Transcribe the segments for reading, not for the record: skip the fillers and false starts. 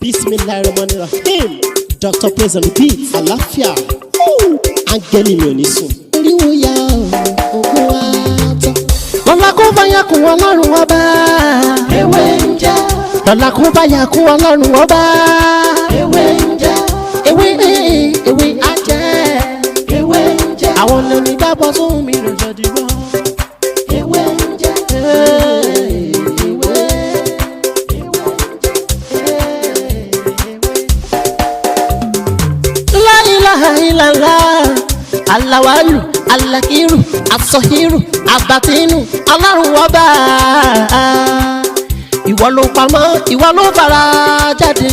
Bismillahirrahmanirrahim. Dr. Praise and repeat. Àlàáfíà. Áńgẹ́lì mi ò ní sùn. Oríwo ya ògùn wa tán. Lọ́la kó báyà kún Ọlọ́run ọba. Ewé ń jẹ́. Lọ́la kó báyà kún Ọlọ́run ọba. Ewé ń jẹ́. Ewé ewé á jẹ́. Ewé ń jẹ́. Àwọn onígbàgbọ́ sóhun mi rò jọ dìbò. Ewé ń jẹ́. Ewé. La ilaha illallah. Alawalu, alakiru, asọhiru, abatinu, Ọlọ́run ọba. Ìwọ ló pamọ́, ìwọ ló fara jáde.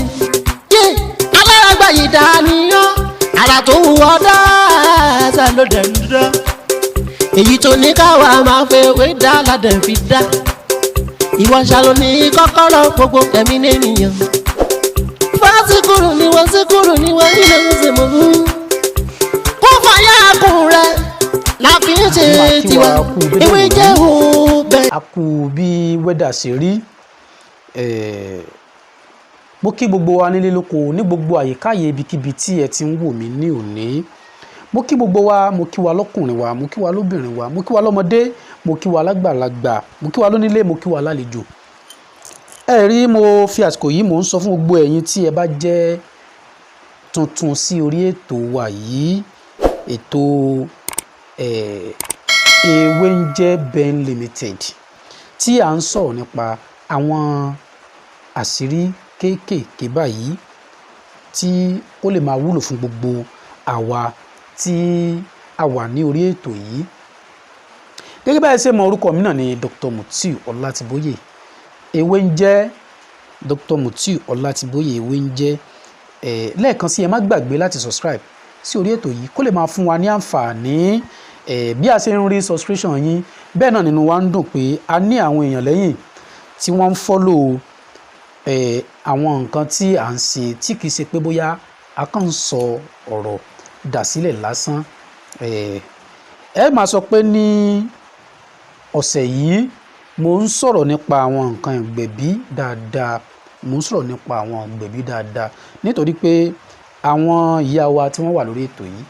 Yé alárágbá yìí dàníyàn, ara tó wù ọ́ dáadáa ló dẹ̀ ń dá. Èyí tó ní káwa máa fẹ́ wé dá ládẹ̀ fi dá. Ìwọ ṣàlò ní kọ́kọ́rọ́ gbogbo ẹ̀mí nìyẹn. Fásikúrú ni wọ́n síkúrú ni wọ́n nílò ń sè mọ́. Kó fàyà kùn rẹ̀ la fi ń ṣe tiwa. Ewé jẹ́ òbẹ̀. A kú bí wẹ́dà ṣe rí. Mo kí gbogbo wa nílé lóko ní gbogbo àyíkáyé ibikíbi tí ẹ ti ń wò mí ní òní. Mo kí gbogbo wa, mo kí wa lọ́kùnrin wa, mo kí wa lóbìnrin wa, mo kí wa lọ́mọdé, mo kí wa lágbàlagbà, mo kí wa lónílé, mo kí wa lálejò. Ẹ rí, mo fi àsìkò yìí mò ń sọ fún gbogbo ẹ̀yin tí ẹ bá jẹ́ tuntun sí orí ètò wa yìí, ètò Ewé ń jẹ́ Ben Limited, tí à ń sọ̀rọ̀ nípa àwọn àṣírí kéékèèké báyìí tí ó lè máa wúlò fún gbogbo àwa tí a wà ní orí ètò yìí. Gẹ́gẹ́ bá ẹ ṣe mọ, orúkọ mi náà ni Dr. Mutiu Ọlátìbóyè Ewé ń jẹ́. Dr. Mutiu Ọlátìbóyè Ewé ń jẹ́. Lẹ́ẹ̀kan sí, ẹ má gbàgbé láti subscribe sí orí ètò yìí kó lè máa fún wa ní àǹfààní. Bí a ṣe ń rí subscription yín, bẹ́ẹ̀ náà nínú wa ń dùn pé a ní àwọn èèyàn lẹ́yìn tí wọ́n ń follow àwọn nǹkan tí à ń ṣe, tí kìí ṣe pé bóyá a kàn ń sọ ọ̀rọ̀ dà sílẹ̀ lásán. Ẹ máa sọ pé ní ọ̀sẹ̀ yìí, mo ń sọ̀rọ̀ nípa àwọn nǹkan ìgbẹ̀bí dáadáa. Mo ń sọ̀rọ̀ nípa àwọn ìgbẹ̀bí dáadáa nítorí pé àwọn ìyá wa tí wọ́n wà lórí ètò yìí,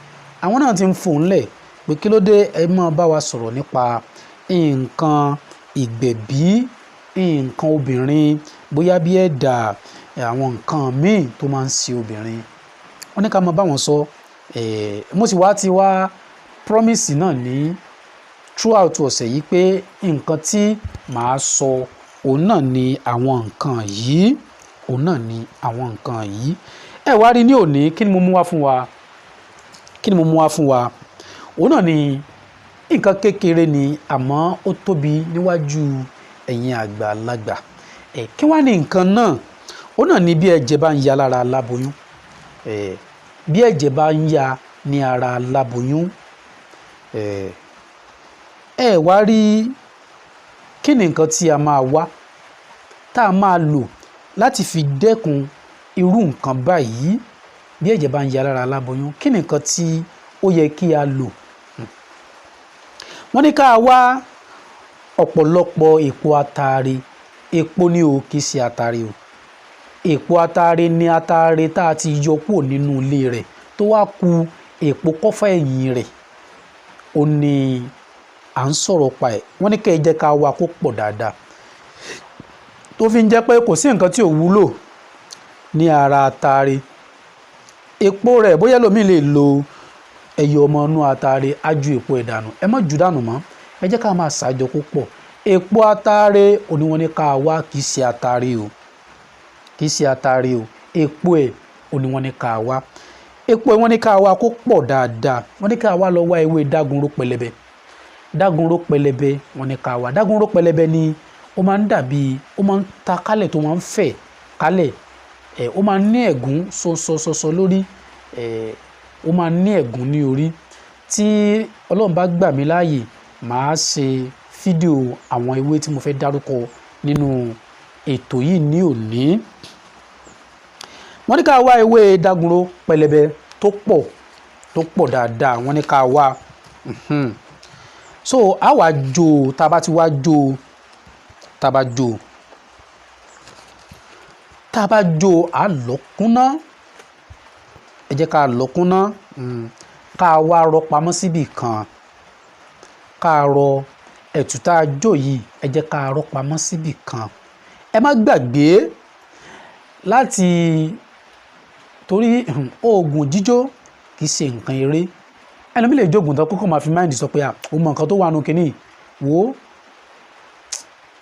àwọn náà ti ń fòun lẹ̀ pé kí ló dé, ẹ máa bá wa sọ̀rọ̀ nípa nǹkan ìgbẹ̀bí, nǹkan obìnrin, bóyá bí ẹ̀dà, àwọn nǹkan míì tó máa ń ṣe obìnrin. Wọ́n ní ká máa bá wọn sọ. Mo sì wá ti wá promise náà ní throughout ọ̀sẹ̀ yìí pé nǹkan tí màá sọ, òun náà ni àwọn nǹkan yìí, òun náà ni àwọn nǹkan yìí. Ẹ wá rí ní òní, kí ni mo mú wá fún wa? Kí ni mo mú wá fún wa? Òun náà ni nǹkan kékeré ni, àmọ́ ó tóbi níwájú ẹ̀yin àgbàlagbà. Kí wá ní nǹkan náà? Òun náà ni bí ẹ̀jẹ̀ bá ń ya lára aláboyún. Bí ẹ̀jẹ̀ bá ń ya ní ara aláboyún, ẹ wá rí, kí ni nǹkan tí a máa wá tá a máa lò láti fi dẹ́kun irú nǹkan báyìí? Bí ẹ̀jẹ̀ bá ń ya lára aláboyún, kí ni nǹkan tí ó yẹ kí a lò? Wọ́n ní ká wá ọ̀pọ̀lọpọ̀ èpo atare. Epo ni o, kì í ṣe atare o. Èpo atare ni atare tá a ti yọ kúrò nínú ilé rẹ̀ tó wá ku èpo kọ́fà ẹ̀yìn rẹ̀, ó ní à ń sọ̀rọ̀ pa ẹ̀. Wọ́n ní kẹ́ ẹ jẹ́ ká wá kó pọ̀ dáadáa, tó fi ń jẹ́ pé kò sí nǹkan tí ò wúlò ní ara atare. Epo rẹ̀, bóyá lómi lè lo ẹyọ ọmọ inú atare, á ju èpo ẹ̀ dànù. Ẹ má jù dànù mọ́, ẹ jẹ́ ká máa ṣàjọ kó pọ̀. Epo atare òní wọ́n ní ká wá, kì í ṣe atare o, kì í ṣe atare o. Epo ẹ̀ òní wọ́n ní ká wá. Epo ẹ̀ wọ́n ní ká wá kó pọ̀ dáadáa. Wọ́n ní ká wá lọ wá ewé dágunró pẹlẹbẹ. Dágunró pẹlẹbẹ wọ́n ní ká wá. Dágunró pẹlẹbẹ ni ó máa ń dàbí, ó máa ń ta kálẹ̀, tó máa ń fẹ̀ kálẹ̀. Ó máa ń ní ẹ̀gún sọsọsọsọ lórí. Ó máa ń ní ẹ̀gún ní orí. Tí Ọlọ́run bá gbà mí láàyè, màá ṣe fídíò àwọn ewé tí mo fẹ́ dárúkọ nínú ètò yìí ní òní. Wọ́n ní ká wá ewé dágunró pẹlẹbẹ tó pọ̀, tó pọ̀ dáadáa. Wọ́n ní ká wá. So a wá jó. Tá a bá ti wá jó, tá a bá jó, Tá a bá jó, a lọ kúnná. Ẹ jẹ́ ká lọ kúnná, ká wá rọ pamọ́ síbì kan. Ká rọ ẹ̀tù tá a jó yìí, ẹ jẹ́ ká rọ pamọ́ síbì kan. Ẹ má gbàgbé láti torí oògùn jíjó kì í ṣe nǹkan eré. Ẹlòmíì lè jóògùn tán, kókó máa fi mind sọ pé ó mọ nǹkan tó wà nù kínní. Wò ó,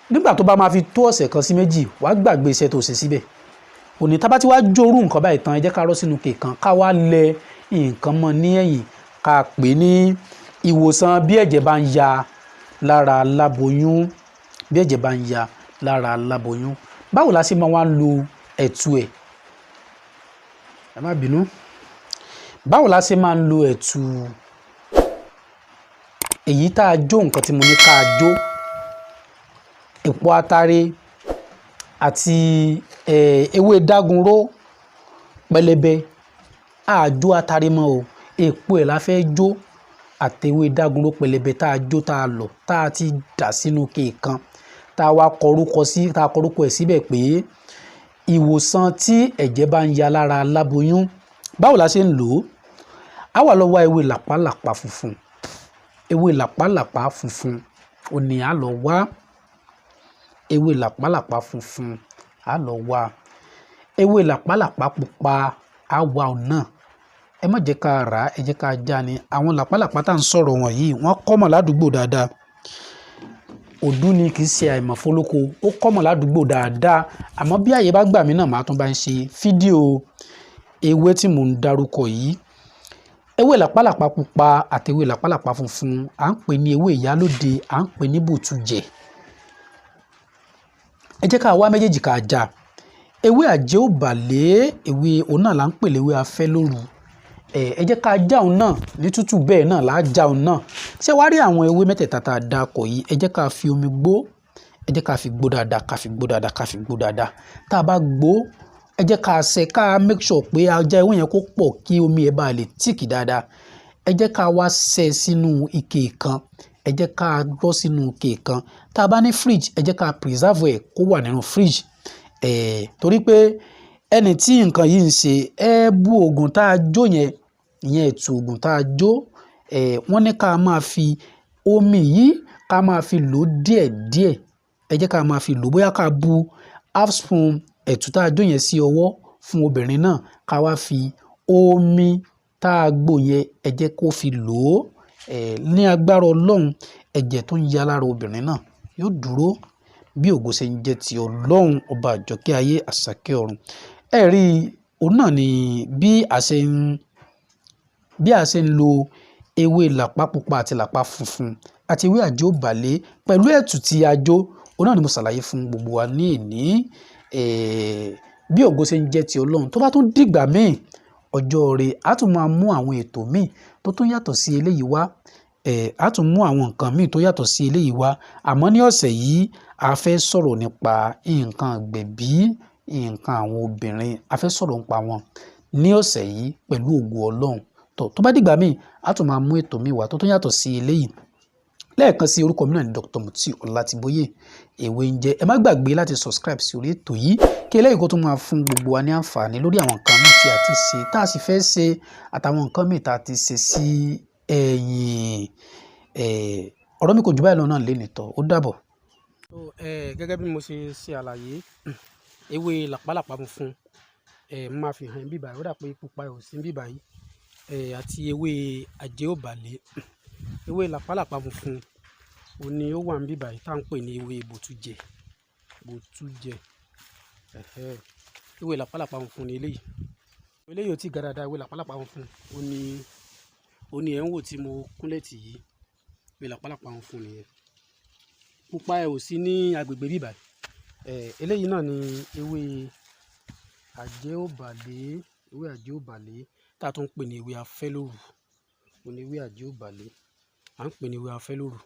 nígbà tó bá máa fi tó ọ̀sẹ̀ kan sí 2, wàá gbàgbé iṣẹ́ tó ṣe síbẹ̀. Òní tá bá ti wá jórú nǹkan báyìí tán, ẹ jẹ́ ká rọ́ sínú kèkan, ká wá lẹ nǹkan mọ́ ní ẹ̀yìn, ká pè ní ìwòsàn bí ẹ̀jẹ̀ bá ń ya lára aláboyún. Bí ẹ̀jẹ̀ bá ń ya lára aláboyún, báwo la ṣe máa wá lo ẹ̀tù ẹ̀? Ẹ má bínú. Báwo la ṣe máa ń lo ẹ̀tù èyí tá a jó? Nǹkan tí mo ní ká jó, èpo atare àti ewé dágunró pẹlẹbẹ. A jó atare mọ́ o, èpo ẹ̀ la fẹ́ jó, àti ewé dágunró pẹlẹbẹ tá a jó, tá a lọ̀, tá a ti dà sínú ike kan, tá a wá kọrúkọ sí, tá a kọrúkọ ẹ̀ síbẹ̀ pé ìwòsàn tí ẹ̀jẹ̀ bá ń ya lára aláboyún. Báwo la ṣe ń lò ó? A wà lọ wá ewé làpálàpá funfun. Ewé làpálàpá funfun ò ní a lọ wá. Ewé làpálàpá funfun a lọ wá. Ewé làpálàpá pupa, a wá òun náà. Ẹ má jẹ́ ká rà á, ẹ jẹ́ ká já ni. Àwọn làpálàpá tá à ń sọ̀rọ̀ wọ̀nyí, wọ́n common ládùúgbò dáadáa. Òdú ni, kì í ṣe àìmọ̀fólóko. Ó common ládùúgbò dáadáa. Àmọ́ bí àyè bá gbà mí náà, màá tún bá ń ṣe fídíò ewé tí mò ń darúkọ yìí. Ewé làpálàpá pupa àti ewé làpálàpá funfun, à ń pè ní ewé ìyálóde, à ń pè ní bùtùjẹ. Ẹ jẹ́ ká wá méjèèjì, ká já. Ewé àjẹ́ òbàlé, ewé òun náà là ń pè léwé afẹ́ lóru. Ẹ jẹ́ ká já òun náà ní tútù, bẹ́ẹ̀ náà là á já òun náà. Ṣé wàá rí àwọn ewé mẹ́tẹ̀ẹ̀ta tá a dárúkọ yìí? Ẹ jẹ́ ká fi omi gbó. Ẹ jẹ́ ká fi gbó dáadáa, ká fi gbó dáadáa, ká fi gbó dáadáa. Tá a bá gbó, ẹ jẹ́ ká ṣe, ká make sure pé a já ewé yẹn kó pọ̀, kí omi ẹ̀ bá lè thick dáadáa. Ẹ jẹ́ ká wá ṣẹ́ sínú ike kan. Ẹ jẹ́ ká rọ́ sínú ike kan. Tá a bá ní fridge, ẹ jẹ́ ká preserve ẹ̀ kó wà nínú fridge. Torí pé ẹni tí nǹkan yìí ń ṣe, ẹ bú òògùn tá a jó yẹn, ìyẹn ẹ̀tù òògùn tá a jó, wọ́n ní ká máa fi omi yìí, ká máa fi lò díẹ̀díẹ̀. Ẹ jẹ́ ká máa fi lò, bóyá ká bu half spoon ẹ̀tù tá a jó yẹn sí ọwọ́ fún obìnrin náà, ká wá fi omi tá a gbó yẹn, ẹ jẹ́ kó fi lò ó. Ní agbára Ọlọ́run, ẹ̀jẹ̀ tó ń ya lára obìnrin náà yóò dúró, bí ògo ṣe ń jẹ́ ti Ọlọ́run ọba àjọkẹ́ ayé, àṣàkẹ́ ọ̀run. Ẹ rí, òun náà ni bí a ṣe ń lo ewé làpá pupa àti làpá funfun àti ewé àjẹ́ òbàlé pẹ̀lú ẹ̀tù tí a jó. Òun náà ni mo ṣàlàyé fún gbogbo wa ní èní. Bí ògo ṣe ń jẹ́ ti Ọlọ́run. Tó bá tún dìgbà míì, ọjọ́ rẹ̀, a tún máa mú àwọn ètò míì tó tún yàtọ̀ sí eléyìí wá. A tún mú àwọn nǹkan míì tó yàtọ̀ sí eléyìí wá. Àmọ́ ní ọ̀sẹ̀ yìí, a fẹ́ sọ̀rọ̀ nípa nǹkan ìgbẹ̀bí, nǹkan àwọn obìnrin. A fẹ́ sọ̀rọ̀ nípa wọn ní ọ̀sẹ̀ yìí pẹ̀lú ògo Ọlọ́run. Tó bá dìgbà míì, a tún máa mú ètò míì wá tó tún yàtọ̀ sí eléyìí. Lẹ́ẹ̀kan sí, orúkọ mi náà ni Dr. Mutiu Ọlátìbóyè, Ewé ń jẹ́. Ẹ má gbàgbé láti subscribe sí orí ètò yìí, kí eléyìí kó tún máa fún gbogbo wa ní àǹfààní lórí àwọn nǹkan míì tí a ti ṣe, tá a sì fẹ́ ṣe, àtàwọn nǹkan míì tá a ti ṣe sí ẹ̀yìn. Ọ̀rọ̀ mi kò jù báyìí lọ náà lénìí tọ́. Ó dàbọ̀. So, gẹ́gẹ́ bí mo ṣe ṣe àlàyé, ewé làpálàpá funfun, mo máa fi hàn bí báyìí. Ó dà pé pupa ò sí níbí báyìí. Àti ewé àjẹ́ òbàlé. Ewé làpálàpá funfun, òun ni ó wà níbí báyìí tá ń pè ní ewé bòtújẹ. Bòtújẹ. Ẹ̀hẹ́. Ewé làpálàpá funfun ni eléyìí. Eléyìí ò tí ga dáadáa. Ewé làpálàpá funfun, òun ni ẹ̀ ń wò tí mo kúnlẹ̀ tì yìí. Ewé làpálàpá funfun nìyẹn. Pupa ẹ ò sí ní agbègbè bí báyìí. Eléyìí náà ni ewé àjẹ́ òbàlé, ewé àjẹ́ òbàlé tá a tún ń pè ní ewé afẹ́lóru. Òun ni ewé àjẹ́ òbàlé. À ń pè ní ewé afẹ́lóru.